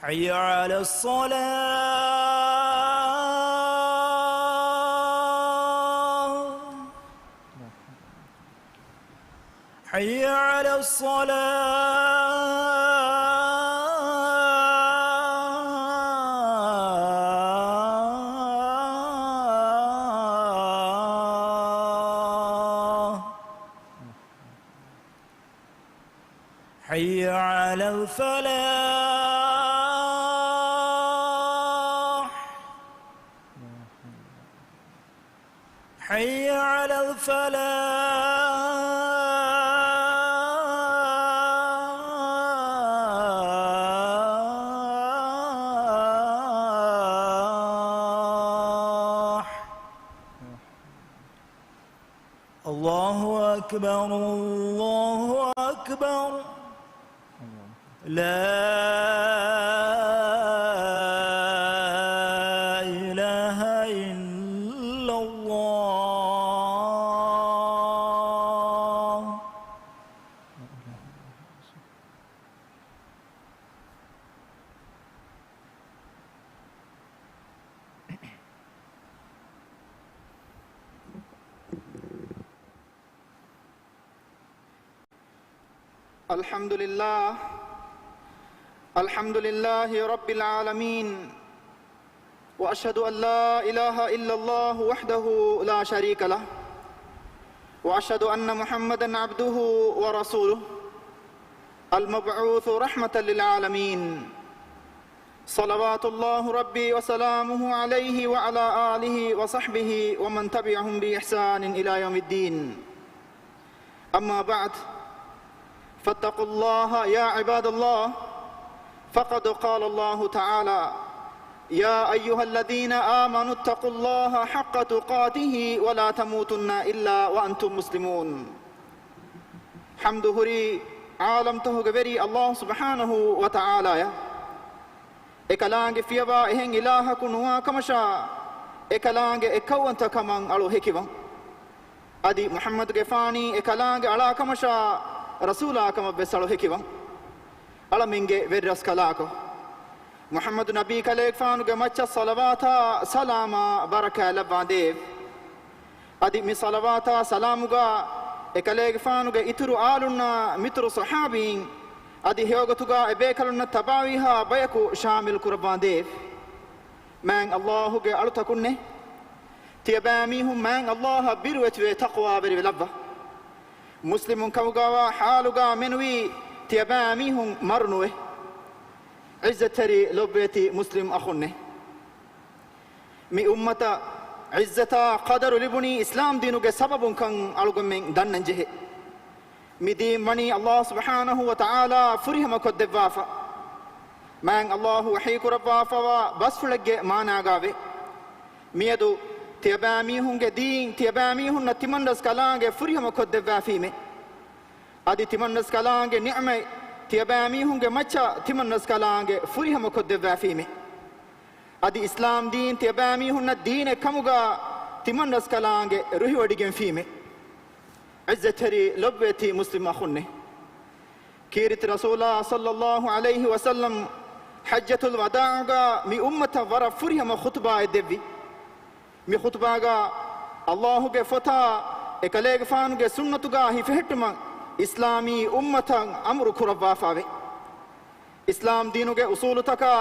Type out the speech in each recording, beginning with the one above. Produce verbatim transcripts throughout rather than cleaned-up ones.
حي على الصلاة. حي على الصلاة. حي على الفلاح. حي على الفلاح. الله أكبر، الله أكبر. لا إله إلا الله. الحمد لله. الحمد لله رب العالمين. وأشهد أن لا إله إلا الله وحده لا شريك له. وأشهد أن محمدا عبده ورسوله. المبعوث رحمة للعالمين. صلوات الله ربي وسلامه عليه وعلى آله وصحبه ومن تبعهم بإحسان إلى يوم الدين. أما بعد، فاتقوا الله يا عباد الله، فقد قال الله تعالى: يا أيها الذين آمنوا اتقوا الله حق تقاته ولا تموتن إلا وأنتم مسلمون. ޙަމްދު ހުރީ ޢާލަމްތަކުގެ ވެރި ﷲ ސުބްޙާނަހޫ ވަތަޢާލާއަށް. އެކަލާނގެ ފިޔަވާ އެހެން އިލާހަކު ނުވާ ކަމަށާ، އެކަލާނގެ އެއްކައުވަންތަ ކަމަށް އަޅު ހެކިވަން. އަދި މުޙައްމަދުގެފާނީ އެކަލާނގެ އަޅާ ކަމަށާ، ރަސޫލާ ކަމަށް ވެސް އަޅު ހެކިވަން. އަޅަމެންގެ ވެރިރަސްކަލާކޮ، މުޙައްމަދު ނަބީ ކަލޭގެފާނުގެ މައްޗަށް ޞަލަވާތާ ސަލާމާ ބަރަކާތް ލައްވާނދޭވެ. އަދި މި ޞަލަވާތާ ސަލާމުގަ އެކަލޭގެފާނުގެ އިތުރު އާލުންނާ މިތުރު ޞަޙާބީން، އަދި ހެޔޮގޮތުގަ އެބޭކަލުންނަށް ތަބާވީހާ ބަޔަކު ޝާމިލް ކުރައްވާނދޭވެ. މާތް ﷲ ގެ އަޅުތަކުންނޭ! ތިޔަބައިމީހުން މާތް ﷲ އަށް ބިރުވެތިވެ ތަޤްވާވެރިވެ ލައްވާ. މުސްލިމުން ކަމުގަވާ ޙާލުގަ މެނުވީ ތިޔަބައިމީހުން މަރުނުވެ. ޢިއްޒަތްތެރި ލޮބުވެތި މުސްލިމް އަޚުންނޭ! މި އުއްމަތަށް ޢިއްޒަތާ ޤަދަރު ލިބުނީ އިސްލާމް ދީނުގެ ސަބަބުންކަން އަޅުގަނޑުމެން ދަންނަންޖެހޭ. މި ދީން ވަނީ ﷲ ސުބްޙާނަހޫ ވަތަޢާލާ ފުރިހަމަ ކޮށްދެއްވާފަ. މާތް ﷲ ވަޙީ ކުރައްވާފަވާ ބަސްފުޅެއްގެ މާނާގައިވޭ. މިއަދު ތިޔަބައިމީހުންގެ ދީން ތިޔަބައިމީހުންނަށް ތިމަންރަސްކަލާނގެ ފުރިހަމަ ކޮށްދެއްވާފީމޭ. އަދި ތިމަންރަސްކަލާނގެ ނިޢުމަތް ތިޔަބައިމީހުންގެ މައްޗަށް ތިމަންރަސްކަލާނގެ ފުރިހަމަ ކޮށްދެއްވާފީމޭ. އަދި އިސްލާމް ދީން ތިޔަބައިމީހުންނަށް ދީނެއް ކަމުގަ ތިމަންރަސްކަލާނގެ ރުހިވޮޑިގެންފީމޭ. ޢިއްޒަތްތެރި ލޮބުވެތި މުސްލިމް އަޚުންނޭ! ކީރިތި ރަސޫލާ ޞައްލައްލާހު ޢަލައިހި ވަސައްލަމް ޙައްޖަތުލް ވަދާޢުގަ މި އުއްމަތަށް ވަރަށް ފުރިހަމަ ޚުޠުބާއެއް ދެއްވި. މި ޚުޠުބާގަ ﷲ ގެ ފޮތާ އެކަލޭގެފާނުގެ ސުންނަތުގަ ހިފެހެއްޓުމަށް އިސްލާމީ އުއްމަތަށް އަމުރު ކުރައްވާފައެވެ. އިސްލާމް ދީނުގެ އުޞޫލުތަކާ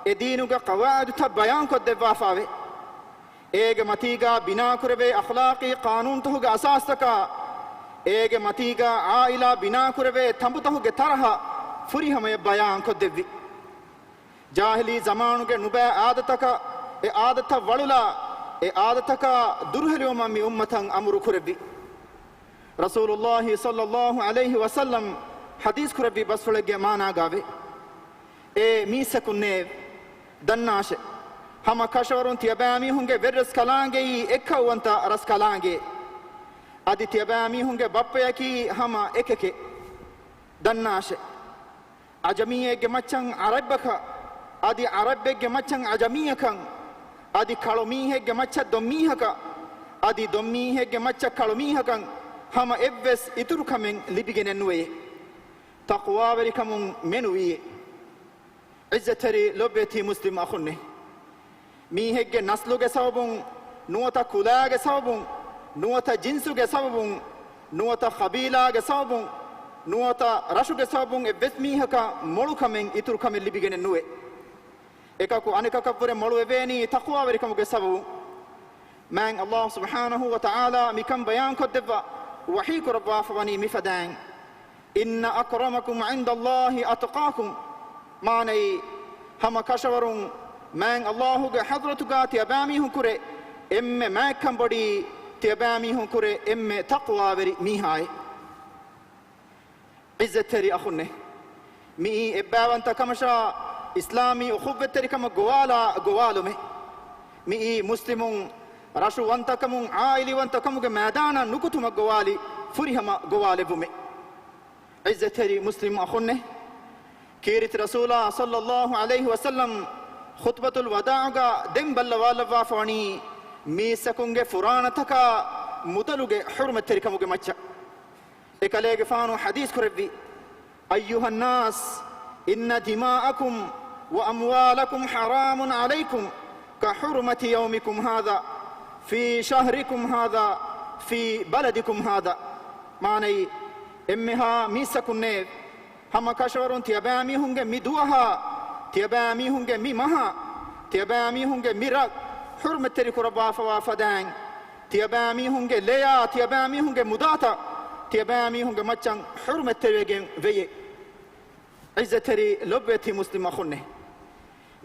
އެ ދީނުގެ ޤަވާޢިދުތައް ބަޔާންކޮށްދެއްވާފައެވެ. އޭގެ މަތީގަ ބިނާކުރެވޭ އަޚްލާޤީ ޤާނޫނުތަކުގެ އަސާސްތަކާ، އޭގެ މަތީގަ ޢާއިލާ ބިނާކުރެވޭ ތަނބުތަކުގެ ތަރަހަ ފުރިހަމަޔަށް ބަޔާންކޮށްދެއްވި. ޖާހިލީ ޒަމާނުގެ ނުބައި އާދަތަކަށް އެ އާދަތައް ވަޅުލާ، އެ އާދަތަކާ ދުރުހެލިވުމަށް މި އުއްމަތަށް އަމުރު ކުރެއްވި. ރަސޫލުﷲ ޞައްލައްލާހު ޢަލައިހި ވަސައްލަމް ޙަދީޘް ކުރެއްވި ބަސްފުޅެއްގެ މާނާގައިވޭ. އޭ މީސްތަކުންނޭ! ދަންނާށޭ! ހަމަ ކަށަވަރުން ތިޔަބައިމީހުންގެ ވެރިރަސްކަލާނގެއީ އެއްކައުވަންތަ ރަސްކަލާނގެ. އަދި ތިޔަބައިމީހުންގެ ބައްޕަޔަކީ ހަމަ އެކެކޭ. ދަންނާށޭ! ޢަޖަމީއެއްގެ މައްޗަށް ޢަރަބަކަށް، އަދި ޢަރަބެއްގެ މައްޗަށް ޢަޖަމީއަކަށް، އަދި ކަޅުމީހެއްގެ މައްޗަށް ދޮންމީހަކަށް، އަދި ދޮންމީހެއްގެ މައްޗަށް ކަޅުމީހަކަށް ހަމަ އެއްވެސް އިތުރުކަމެއް ލިބިގެނެއްނުވެޔޭ. ތަޤްވާވެރިކަމުން މެނުވީއޭ. ޢިއްޒަތްތެރި ލޮބުވެތި މުސްލިމް އަޚުންނޭ! މީހެއްގެ ނަސްލުގެ ސަބަބުން، ނުވަތަ ކުލާގެ ސަބަބުން، ނުވަތަ ޖިންސުގެ ސަބަބުން، ނުވަތަ ޤަބީލާގެ ސަބަބުން، ނުވަތަ ރަށުގެ ސަބަބުން އެއްވެސް މީހަކަށް މޮޅުކަމެއް އިތުރުކަމެއް ލިބިގެނެއް ނުވޭ. އެކަކު އަނެކަކަށްވުރެ މޮޅުވެވޭނީ ތަޤްވާވެރިކަމުގެ ސަބަބުން. މާތް ﷲ ސުބްޙާނަހޫ ވަތަޢާލާ މިކަން ބަޔާންކޮށްދެއްވާ ވަޙީ ކުރައްވާފަވަނީ މިފަދައިން، إن أكرمكم عند الله أتقاكم. މާނައީ، ހަމަ ކަށަވަރުން މާތް ﷲ ގެ ޙަޟްރަތުގަ ތިޔަބައިމީހުންކުރެ އެންމެ މާތްކަން ބޮޑީ، ތިޔަބައިމީހުންކުރެ އެންމެ ތަޤްވާވެރި މީހާއޭ. ޢިއްޒަތްތެރި އަޚުންނޭ! މިއީ އެއްބައިވަންތަ ކަމަށާ އިސްލާމީ އުޚުއްވަތްތެރިކަމަށް ގޮވާލާ ގޮވާލުމެއް. މިއީ މުސްލިމުން ރަށު ވަންތަކަމުން ޢާއިލީ ވަންތަކަމުގެ މައިދާނަށް ނުކުތުމަށް ގޮވާލި ފުރިހަމަ ގޮވާލެއްވުމެއް. ޢިއްޒަތްތެރި މުސްލިމް އަޚުންނޭ! ކީރިތި ރަސޫލާ ޞައްލައްލާހު ޢަލައިހި ވަސައްލަމް ޚުޠުބަތުލް ވަދާޢުގަ ދެން ބައްލަވާލައްވާފަވަނީ މީސްތަކުންގެ ފުރާނަތަކާ މުދަލުގެ ޙުރުމަތްތެރިކަމުގެ މައްޗަށް. އެކަލޭގެފާނު ޙަދީޘް ކުރެއްވި، أيها الناس، إن دماءكم وأموالكم حرام عليكم كحرمة يومكم هذا في شهركم هذا في بلدكم هذا. މާނައީ، އެންމެހާ މީސްތަކުންނޭ! ހަމަ ކަށަވަރުން ތިޔަބައިމީހުންގެ މި ދުވަހާ، ތިޔަބައިމީހުންގެ މި މަހާ، ތިޔަބައިމީހުންގެ މި ރަށް ޙުރުމަތްތެރި ކުރައްވާފަވާ ފަދައިން، ތިޔަބައިމީހުންގެ ލެޔާ، ތިޔަބައިމީހުންގެ މުދާތައް، ތިޔަބައިމީހުންގެ މައްޗަށް ޙުރުމަތްތެރިވެގެން ވެޔޭ. ޢިއްޒަތްތެރި ލޮބުވެތި މުސްލިމް އަޚުންނޭ!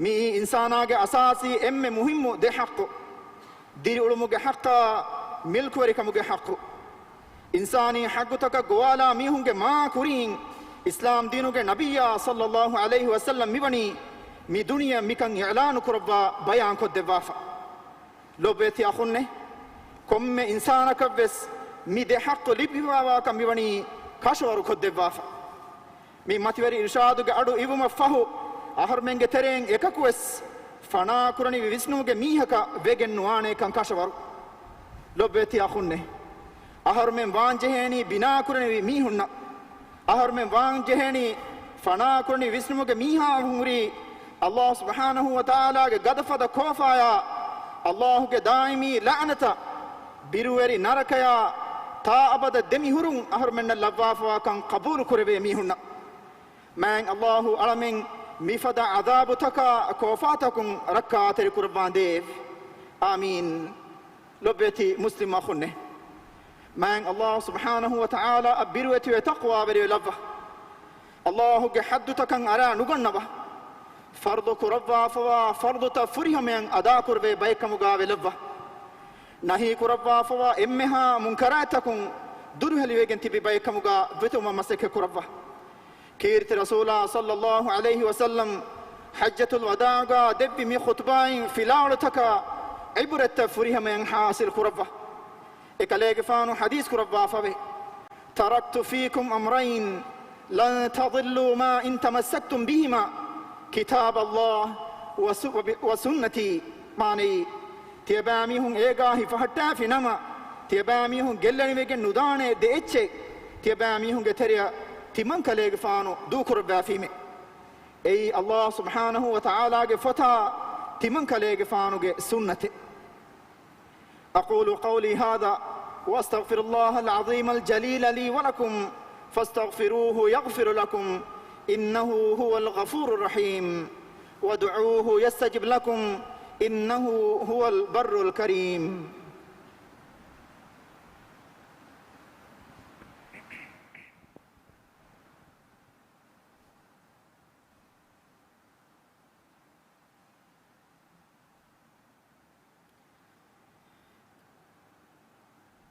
މިއީ އިންސާނާގެ އަސާސީ އެންމެ މުހިއްމު ދެ ޙައްޤު. ދިރިއުޅުމުގެ ޙައްޤާ، މިލްކުވެރިކަމުގެ ޙައްޤު. އިންސާނީ ޙައްޤުތަކަށް ގޮވާލާ މީހުންގެ މާ ކުރީން، އިސްލާމް ދީނުގެ ނަބިއްޔާ ޞައްލައްލާހު ޢަލައިހި ވަސައްލަމް މިވަނީ މި ދުނިޔެއަށް މިކަން އިޢުލާނު ކުރައްވާ ބަޔާންކޮށްދެއްވާފަ. ލޮބުވެތި އަޚުންނޭ! ކޮންމެ އިންސާނަކަށްވެސް މި ދެ ޙައްޤު ލިބިފަވާކަން މިވަނީ ކަށަވަރުކޮށްދެއްވާފަ. މި މަތިވެރި އިރުޝާދުގެ އަޑު އިވުމަށްފަހު، އަހަރުމެންގެ ތެރެއިން އެކަކުވެސް ފަނާކުރަނިވި ވިސްނުމުގެ މީހަކަށް ވެގެން ނުވާނޭކަން ކަށަވަރު. ލޮބުވެތި އަޚުންނޭ! އަހަރުމެން ވާންޖެހޭނީ ބިނާކުރަނިވި މީހުންނަށް. އަހަރުމެން ވާންޖެހޭނީ ފަނާކުރަނިވި ވިސްނުމުގެ މީހާ ހުރީ ﷲ ސުބްޙާނަހޫ ވަތަޢާލާގެ ގަދަފަދަ ކޯފާޔާ، ﷲ ގެ ދާއިމީ ލަޢުނަތަށް، ބިރުވެރި ނަރަކަޔާ، ތާއަބަދަށް ދެމިހުރުން އަހަރުމެންނަށް ލައްވާފަވާކަން ޤަބޫލު ކުރެވޭ މީހުންނަށް. މާތް ﷲ އަޅަމެން މިފަދަ ޢަޛާބުތަކާ ކޯފާތަކުން ރައްކާތެރި ކުރައްވާނދޭވެ. އާމީން. ލޮބުވެތި މުސްލިމް އަޚުންނޭ! މާތް ﷲ ސުބްޙާނަހޫ ވަތަޢާލާއަށް ބިރުވެތިވެ ތަޤްވާވެރިވެ ލައްވާ. ﷲ ގެ ޙައްދުތަކަށް އަރާ ނުގަންނަވާ. ފަރްޟު ކުރައްވާފަވާ ފަރްޟުތައް ފުރިހަމަޔަށް އަދާކުރެވޭ ބައެއްކަމުގާވެ ލައްވާ. ނަހީ ކުރައްވާފަވާ އެންމެހާ މުންކަރާތްތަކުން ދުރުހެލިވެގެން ތިބި ބައެއްކަމުގާ ވެތުމަށް މަސައްކަތް ކުރައްވާ. ކީރިތި ރަސޫލާ ޞައްލައްލާހު ޢަލައިހި ވަސައްލަމް ޙައްޖަތުލް ވަދާޢުގާ ދެއްވި މި ޚުޠުބާއިން ފިލާވަޅުތަކާ ޢިބުރަތްތައް ފުރިހަމަޔަށް ޙާޞިލް ކުރައްވާ. އެކަލޭގެފާނު ޙަދީޘް ކުރައްވާފަވޭ، تركت فيكم أمرين لن تضلوا ما إن تمسكتم بهما كتاب الله وس-، وب-، وسنتي. މާނައީ، ތިޔަބައިމީހުން އޭގާ ހިފަހައްޓާފި ނަމަ، ތިޔަބައިމީހުން ގެއްލެނިވެގެން ނުދާނެ ދެ އެއްޗެއް، ތިޔަބައިމީހުންގެ ތެރެއަށް ތިމަންކަލޭގެފާނު ދޫކުރައްވާފީމެ. އެއީ ﷲ ސުބްޙާނަހޫ ވަތަޢާލާގެ ފޮތާ ތިމަންކަލޭގެފާނުގެ ސުންނަތެއް. أقول قولي هذا وأستغفر الله العظيم الجليل لي ولكم فاستغفروه يغفر لكم إنه هو الغفور الرحيم وادعوه يستجب لكم إنه هو البر الكريم.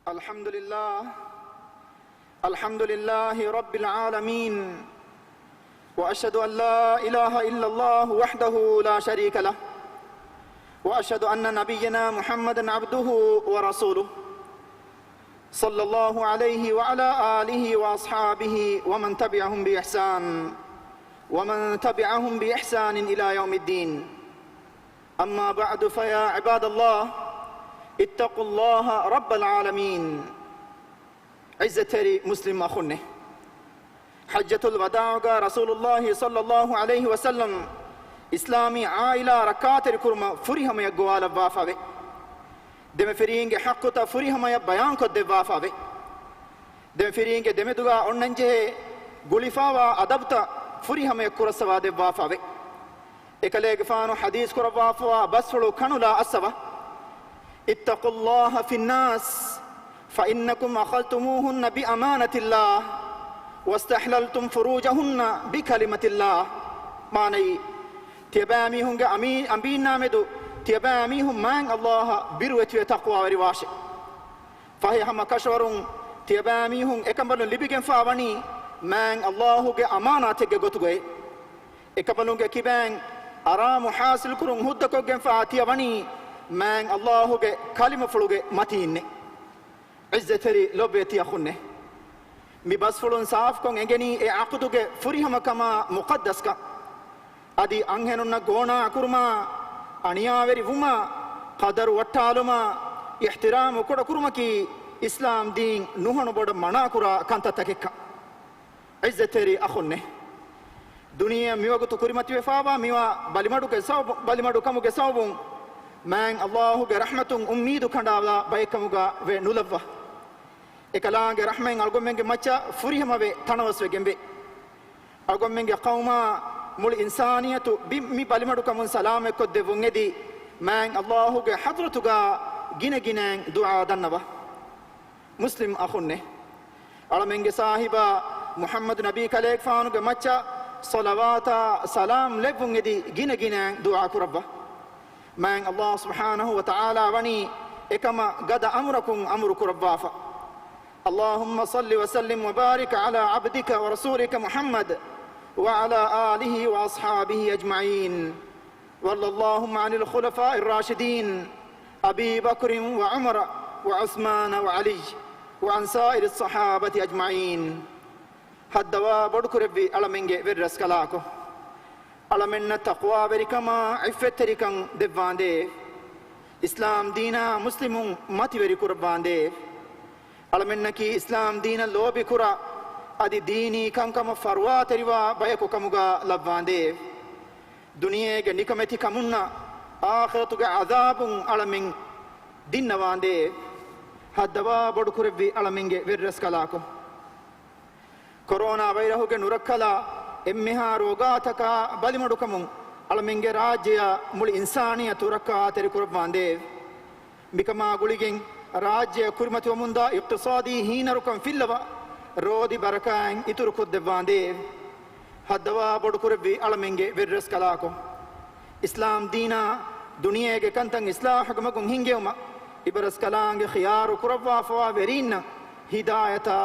الحمد لله. الحمد لله رب العالمين. وأشهد أن لا إله إلا الله وحده لا شريك له. وأشهد أن نبينا محمدا عبده ورسوله. صلى الله عليه وعلى آله وأصحابه ومن تبعهم بإحسان، ومن تبعهم بإحسان إلى يوم الدين. أما بعد، فيا عباد الله، اتقوا الله رب العالمين. ޢިއްޒަތްތެރި މުސްލިމް އަޚުންނޭ! ޙައްޖަތުލް ވަދާޢުގާ ރަސޫލުﷲ ޞައްލައްލާހު ޢަލައިހި ވަސައްލަމް އިސްލާމީ ޢާއިލާ ރައްކާތެރިކުރުމަށް ފުރިހަމަޔަށް ގޮވާލައްވާފައެވެ. ދެމަފިރީންގެ ޙައްޤުތައް ފުރިހަމަޔަށް ބަޔާންކޮށްދެއްވާފައެވެ. ދެމަފިރީންގެ ދެމެދުގާ އޮންނަންޖެހޭ ގުޅިފާވާ އަދަބުތައް ފުރިހަމަޔަށް ކުރައްސަވާ ދެއްވާފައެވެ. އެކަލޭގެފާނު ޙަދީޘް ކުރައްވާފަވާ ބަސްފުޅު ކަނުލާ އައްސަވާ. اتقوا الله في الناس فإنكم أخذتموهن بأمانة الله واستحللتم فروجهن بكلمة الله. މާނައީ، ތިޔަބައިމީހުންގެ އަމީ-، އަނބީންނާމެދު ތިޔަބައިމީހުން މާތް ﷲ އަށް ބިރުވެތިވެ ތަޤްވާވެރިވާށެ. ފަހެ ހަމަ ކަށަވަރުން ތިޔަބައިމީހުން އެކަނބަލުން ލިބިގެންފާ ވަނީ މާތް ﷲ ގެ އަމާނާތެއްގެ ގޮތުގައި. އެކަނބަލުންގެ ކިބައިން އަރާމު ޙާޞިލްކުރުން ހުއްދަކޮށްގެންފާ ތިޔަ ވަނީ މާތް ﷲ ގެ ކަލިމަފުޅުގެ މަތީންނެއް. ޢިއްޒަތްތެރި ލޮބުވެތި އަޚުންނޭ! މި ބަސްފުޅުން ސާފުކޮށް އެނގެނީ އެ ޢަޤުދުގެ ފުރިހަމަކަމާ މުޤައްދަސްކަން. އަދި އަންހެނުންނަށް ގޯނާކުރުމާ، އަނިޔާވެރިވުމާ، ޤަދަރު ވައްޓާލުމާ، އިޙްތިރާމު ކުޑަކުރުމަކީ އިސްލާމް ދީން ނުހަނު ބޮޑަށް މަނާކުރާ ކަންތައްތަކެއްކަން. ޢިއްޒަތްތެރި އަޚުންނޭ! ދުނިޔެއަށް މިވަގުތު ކުރިމަތިވެފާވާ މިވާ ބަލިމަޑުގެ ސަބަބު، ބަލިމަޑުކަމުގެ ސަބަބުން މާތް ﷲ ގެ ރަޙްމަތުން އުއްމީދު ކަނޑާލާ ބައެއްކަމުގަ ވެ ނުލައްވާ. އެކަލާނގެ ރަޙްމަތް އަޅުގަނޑުމެންގެ މައްޗަށް ފުރިހަމަވެ ތަނަވަސްވެގެންވޭ. އަޅުގަނޑުމެންގެ ޤައުމާ މުޅި އިންސާނިއްޔަތު ބި-، މި ބަލިމަޑުކަމުން ސަލާމަތްކޮށްދެއްވުން އެދި، މާތް ﷲ ގެ ޙަޟްރަތުގާ ގިނަގިނައިން ދުޢާ ދަންނަވާ. މުސްލިމް އަޚުންނޭ! އަޅަމެންގެ ސާހިބާ މުޙައްމަދު ނަބީ ކަލޭގެފާނުގެ މައްޗަށް ޞަލަވާތާ ސަލާމް ލެއްވުން އެދި ގިނަގިނައިން ދުޢާ ކުރައްވާ. މާތް ﷲ ސުބްޙާނަހޫ ވަތަޢާލާ ވަނީ އެކަމަށް ގަދަ އަމުރަކުން އަމުރު ކުރައްވާފަ. اللهم صل وسلم وبارك على عبدك ورسولك محمد وعلى آله وأصحابه أجمعين. وارض اللهم عن الخلفاء الراشدين أبي بكر وعمر وعثمان وعلي وعن سائر الصحابة أجمعين. ހައްދަވާ ބޮޑުކުރެއްވި އަޅަމެންގެ ވެރިރަސްކަލާކޮ! އަޅަމެންނަށް ތަޤްވާވެރިކަމާ ޢިއްފަތްތެރިކަން ދެއްވާނދޭވެ! އިސްލާމް ދީނާ މުސްލިމުން މަތިވެރި ކުރައްވާނދޭވެ! އަޅަމެންނަކީ އިސްލާމް ދީނަށް ލޯބިކުރާ، އަދި ދީނީ ކަންކަމަށް ފަރުވާތެރިވާ ބަޔަކު ކަމުގަ ލައްވާނދޭވެ! ދުނިޔޭގެ ނިކަމެތި ކަމުންނާ އާޚިރަތުގެ ޢަޛާބުން އަޅަމެން ދިންނަވާނދޭވެ! ހައްދަވާ ބޮޑުކުރެއްވި އަޅަމެންގެ ވެރިރަސްކަލާކޮ! ކޮރޯނާ ވައިރަހުގެ ނުރައްކަލާ އެންމެހާ ރޯގާތަކާ ބަލިމަޑުކަމުން އަޅަމެންގެ ރާއްޖެއާ މުޅި އިންސާނިއްޔަތު ރައްކާތެރި ކުރައްވާނދޭވެ! މިކަމާ ގުޅިގެން ރާއްޖެއަށް ކުރިމަތިވަމުންދާ އިޤްތިޞާދީ ހީނަރުކަން ފިއްލަވާ، ރޯދި ބަރަކާތް އިތުރުކޮށްދެއްވާނދޭވެ! ހައްދަވާ ބޮޑުކުރެއްވި އަޅަމެންގެ ވެރިރަސްކަލާކޮ! އިސްލާމް ދީނާ ދުނިޔޭގެ ކަންތައް އިޞްލާޙުގެ މަގުން ހިންގެވުމަށް އިބަރަސްކަލާނގެ ޚިޔާރު ކުރައްވާފަވާ ވެރީންނަށް ހިދާޔަތާ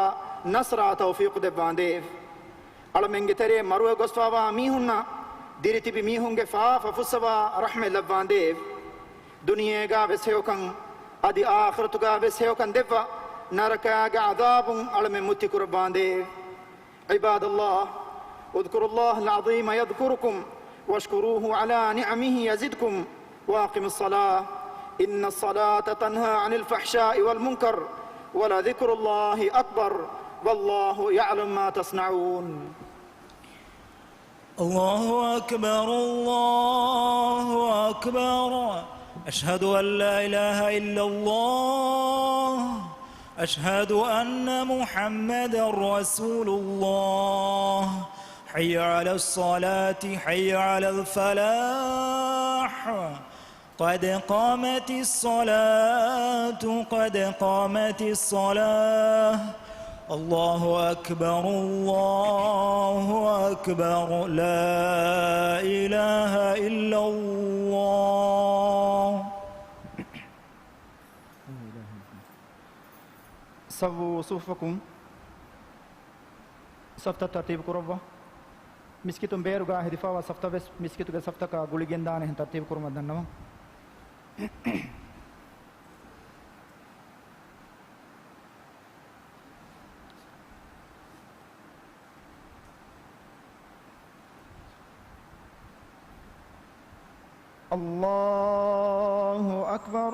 ނަޞްރާ ތައުފީޤު ދެއްވާނދޭވެ! އަޅަމެންގެ ތެރޭ މަރުވެ ގޮސްފާވާ މީހުންނަށް ދިރިތިބި މީހުންގެ ފާފަ ފުއްސަވާ ރަޙްމަތް ލައްވާނދޭވެ! ދުނިޔޭގާ ވެސް ހެޔޮކަން، އަދި އާޚިރަތުގާ ވެސް ހެޔޮކަން ދެއްވާ ނަރަކާގެ ޢަޛާބުން އަޅަމެން މުއްތި ކުރައްވާނދޭވެ! عباد الله، اذكروا الله العظيم يذكركم واشكروه على نعمه يزدكم وأقيموا الصلاة إن الصلاة تنهى عن الفحشاء والمنكر ولذكر الله أكبر والله يعلم ما تصنعون. الله أكبر، الله أكبر. أشهد أن لا إله إلا الله. أشهد أن محمدا رسول الله. حي على الصلاة، حي على الفلاح. قد قامت الصلاة، قد قامت الصلاة. الله أكبر، الله أكبر. لا إله إلا الله. ސައްވޫ ޞުފޫފަކުމް. ސަފްތައް ތަރްތީބު ކުރައްވާ. މިސްކިތުން ބޭރުގާ ހެދިފާވާ ސަފްތައް ވެސް މިސްކިތުގެ ސަފްތަކާ ގުޅިގެންދާނެހެން ތަރްތީބު ކުރުމަށް ދަންނަވަން. الله أكبر.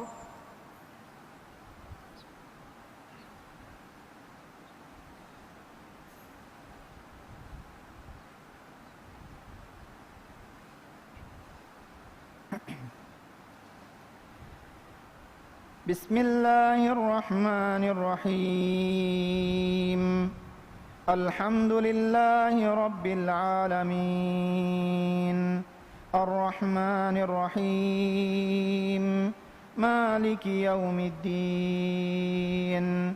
بسم الله الرحمن الرحيم. الحمد لله رب العالمين. الرحمن الرحيم. مالك يوم الدين.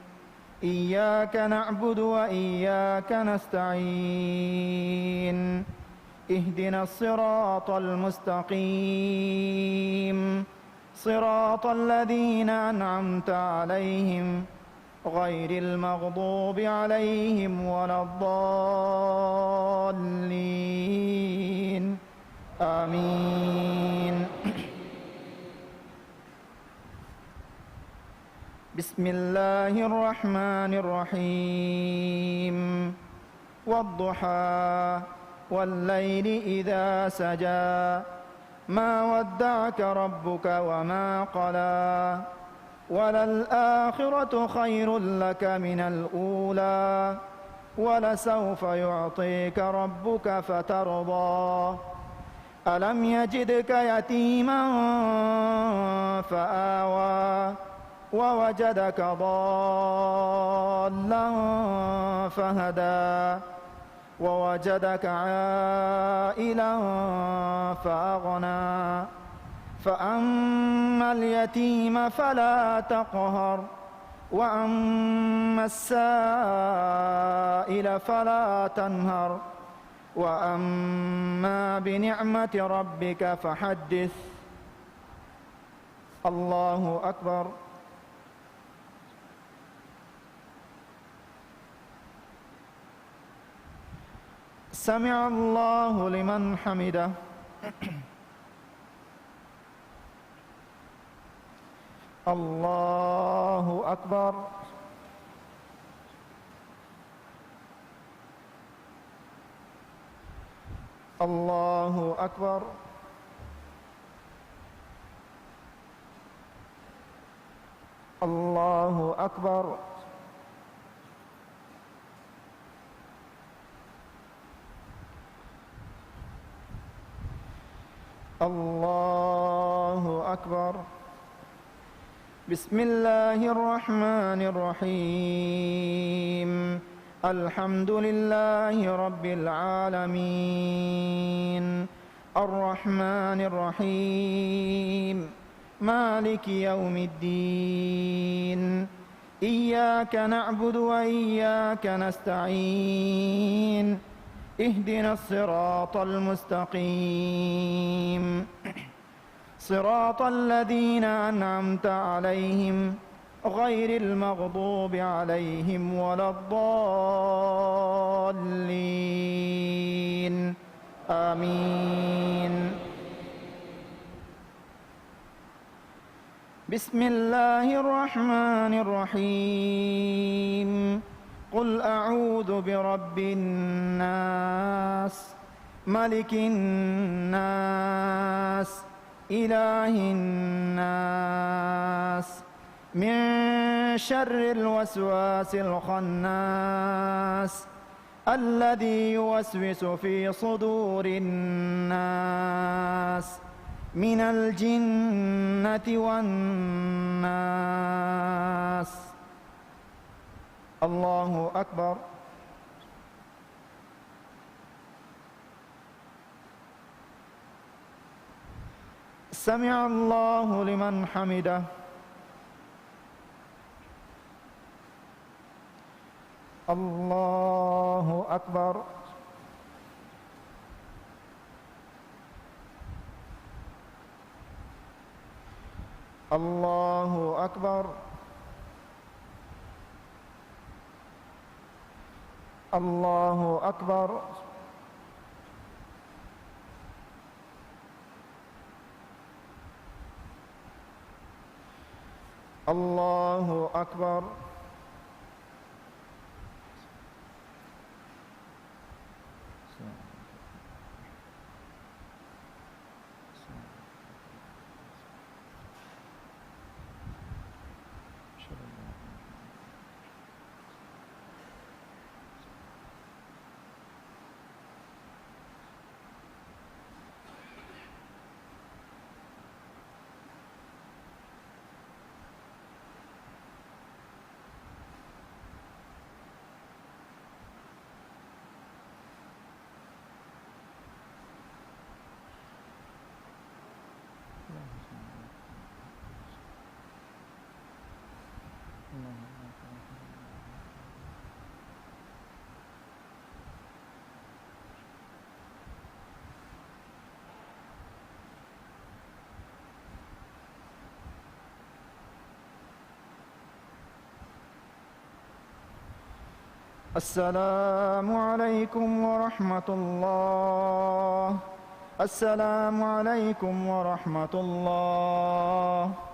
إياك نعبد وإياك نستعين. اهدنا الصراط المستقيم. صراط الذين أنعمت عليهم غير المغضوب عليهم ولا الضالين. آمين. بسم الله الرحمن الرحيم. والضحى. والليل إذا سجى. ما ودعك ربك وما قلى. وللآخرة خير لك من الأولى. ولسوف يعطيك ربك فترضى. ألم يجدك يتيما فآوى. ووجدك ضالا فهدى. ووجدك عائلا فأغنى. فأما اليتيم فلا تقهر. وأما السائل فلا تنهر. وأما بنعمة ربك فحدث. الله أكبر. سمع الله لمن حمده. الله أكبر. الله أكبر. الله أكبر. الله أكبر. بسم الله الرحمن الرحيم. الحمد لله رب العالمين. الرحمن الرحيم. مالك يوم الدين. إياك نعبد وإياك نستعين. اهدنا الصراط المستقيم. صراط الذين أنعمت عليهم غير المغضوب عليهم ولا الضالين. آمين. بسم الله الرحمن الرحيم. قل أعوذ برب الناس. ملك الناس. إله الناس. من شر الوسواس الخناس. الذي يوسوس في صدور الناس. من الجنة والناس. الله أكبر. سمع الله لمن حمده. الله أكبر. الله أكبر. الله أكبر. الله أكبر. السلام عليكم ورحمة الله. السلام عليكم ورحمة الله.